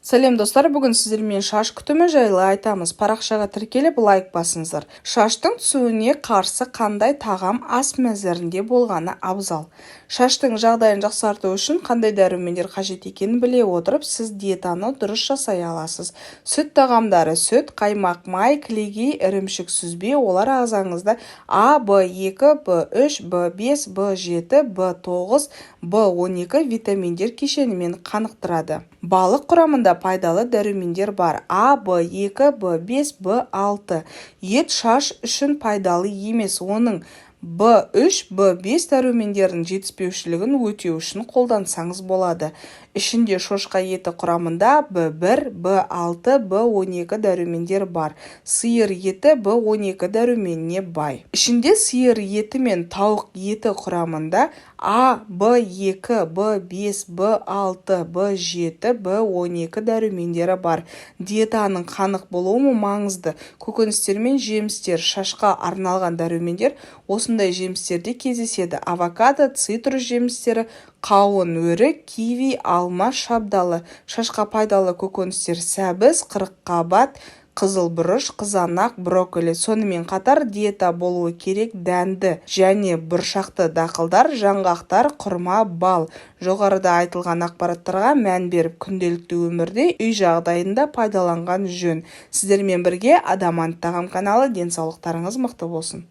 Сәлем, достар! Бүгін сіздермен шаш күтімі жайлы айтамыз. Парақшаға тіркеліп, лайк басыңыздар. Шаштың түсуіне қарсы қандай тағам ас мәзірінде болғаны абзал? Шаштың жағдайын жақсарту үшін қандай дәрумендер қажет екенін біле отырып, сіз диетаны дұрыс жасай аласыз. Сүт тағамдары: сүт, қаймақ, май, кілегей, ірімшік, сүзбе. Олар ағзаңызды А, В2, В3, В5, В7, В9, В12 витаминдер кешенімен қанықтырады. Балық құрамында пайдалы дәрумендер бар: А, В2, В5, В6. Ет шаш үшін пайдалы емес, оның В3, В5 дәрумендерінің жетіспеушілігін өтеу үшін қолдансаңыз болады. Ішінде шошқа еті құрамында В1, В6, В12 дәрумендер бар. Сиыр еті В12 дәруменіне бай. Ішінде сиыр еті мен тауық еті құрамында А, В2, В5, В6, В7, В12 дәрумендері бар. Диетаның қанық болуы маңызды. Көкөністер мен жемістер: шашқа арналған дәрумендер осындай жемістерде кездеседі: авокадо, цитрус жемістері, қауын, өрік, киви, алма, шабдалы. Шашқа пайдалы көкөністер: сәбіз, қырыққабат, қызыл бұрыш, қызанақ, брокколи. Сонымен қатар диета болуы керек дәнді және бұршақты дақылдар, жаңғақтар, құрма, бал. Жоғарыда айтылған ақпараттарға мән беріп, күнделікті өмірде үй жағдайында пайдаланған жөн. Сіздермен бірге Адамант тағам каналы. Денсаулықтарыңыз мықты болсын!